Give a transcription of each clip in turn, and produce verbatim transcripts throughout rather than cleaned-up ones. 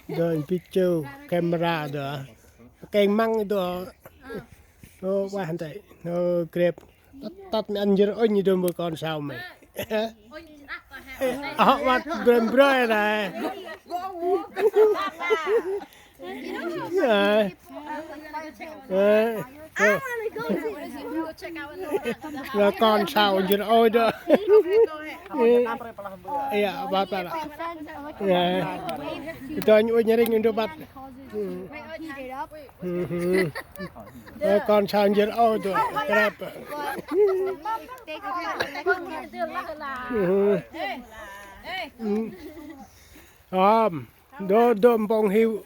Dơ, picture camera dơ. Kêng măng dơ. Ô, ueh nte. Ô, grep. Tât, tât mê ăn njêr ŭnh dơ mơ kon sau mê. Ơ, văt brem brơi nê. Ơ. Ơ. Ơ, kon sau njêr ôi dơ. Iya, văt văt. Ơ. Ơ, tơ anh ŭnh ring ŭnh dơ văt. Ơ, kon sau njêr ôi dơ. Grep. Ơ. Ơm. Dơ, dơ mpông hiu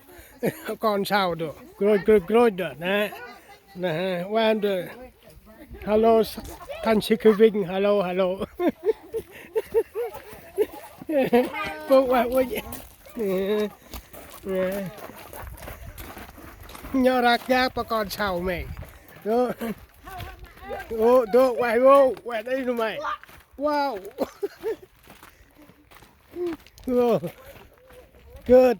kon sau dơ. Grôch, grôch, grôch dơ. Nê. Nê, ueh dơ. Hello, Thanksgiving. Hello, hello. Pô ueh ueh. Nê. Nhŏ rak nhak pa kon sau mê. Dơ. Ô, dơ, ueh, ô, ueh, đây nô mê. Wow. Ô. Good.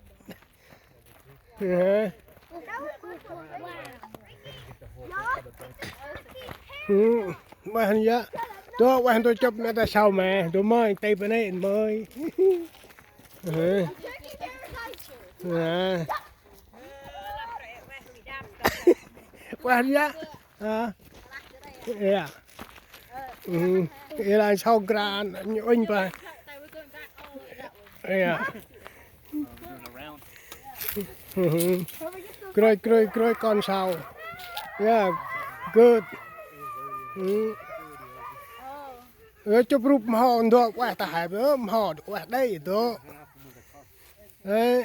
Hê. Ơ, ueh hăn yă. Dô, ueh hăn dô chụp mê ta sau mê. Dô mơi, tê bê nê mơi. Hê. Hê. Ueh hăn yă. Hă? Iya. Ơ, i lah sau gran, ñu ŭnh pa. Iya. Ơ, grôch, grôch, grôch kon sau. Iya, good. Ơ. Ơ, chụp rup mho ndô, ueh ta hep, ơ, mho, ueh đây, dô. Ơ.